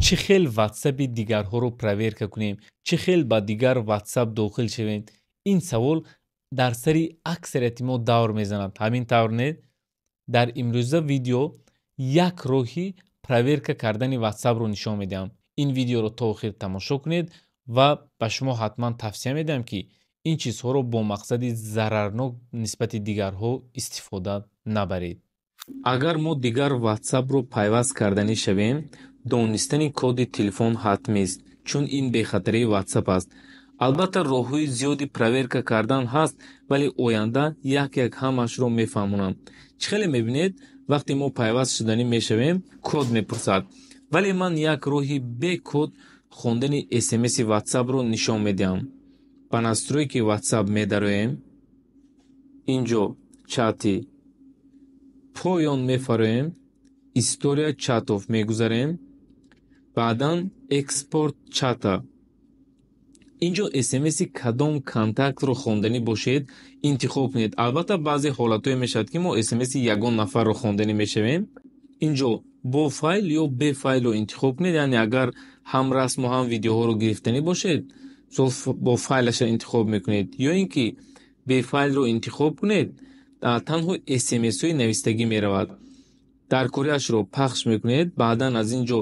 Чӣ хел ватсапи дигарҳоро проверка кунем, чӣ хел ба дигар ватсап дохил шавем? Ин савол дар сари аксарияти мо давр мезанад. Ҳамин тавр не? Дар имрӯза видео як роҳи проверка кардани ватсапро нишон медиҳам. Ин видеоро то охир тамошо кунед ва ба шумо ҳатман тавсия медиҳам, ки ин чизҳоро бо мақсади зарарнок нисбати дигарҳо истифода набаред. Агар мо дигар ватсапро пайваст карданӣ шавем, донистани коди телефон ҳатмист, чун ин бехатарии ватсап аст. Албатта, роҳҳои зиёди проверка кардан ҳаст, вале оянда як-як ҳамаашро мефаҳмонам. Чӣ хеле мебинед, вақте мо пайваст шуданӣ мешавем, код мепурсад. Вале ман як роҳи бе код хондани смси ватсапро нишон медиҳам. Ба настройки ватсап медароем. Инҷо чаты, поён мефароем, история чатов мегузарем, баъдан экспорт чата. Инҷо смси кадом контактро хонданӣ бошед, интихоб кунед. Албатта, баъзе ҳолатҳое мешавад, ки мо смси ягон нафарро хонданӣ мешавем. Инҷо бо файл ё бе файлро интихоб кунед, яъне агар ҳам расму ҳам видеоҳоро гирифтанӣ бошед, бо файлаша интихоб мекунед, ё ин ки бе файлро интихоб кунед, танҳо смсҳои навистагӣ меравад. Даркориашро пахш мекунед, баъдан аз ин ҷо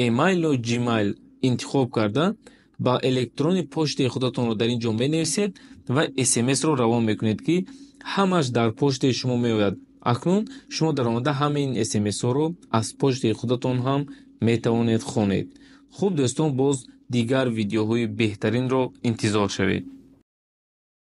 email ё Gmail интихоб карда, ба электрони почтаи худатонро дар ин ҷо менависед ва смсро равон мекунед, ки ҳамаш дар почтаи шумо меояд. Акнун шумо даромада ҳамаи ин смсҳоро аз почтаи худатон ҳам метавонед хонед. Хуб, дӯстон, боз дигар видеоҳои беҳтаринро интизор шавед.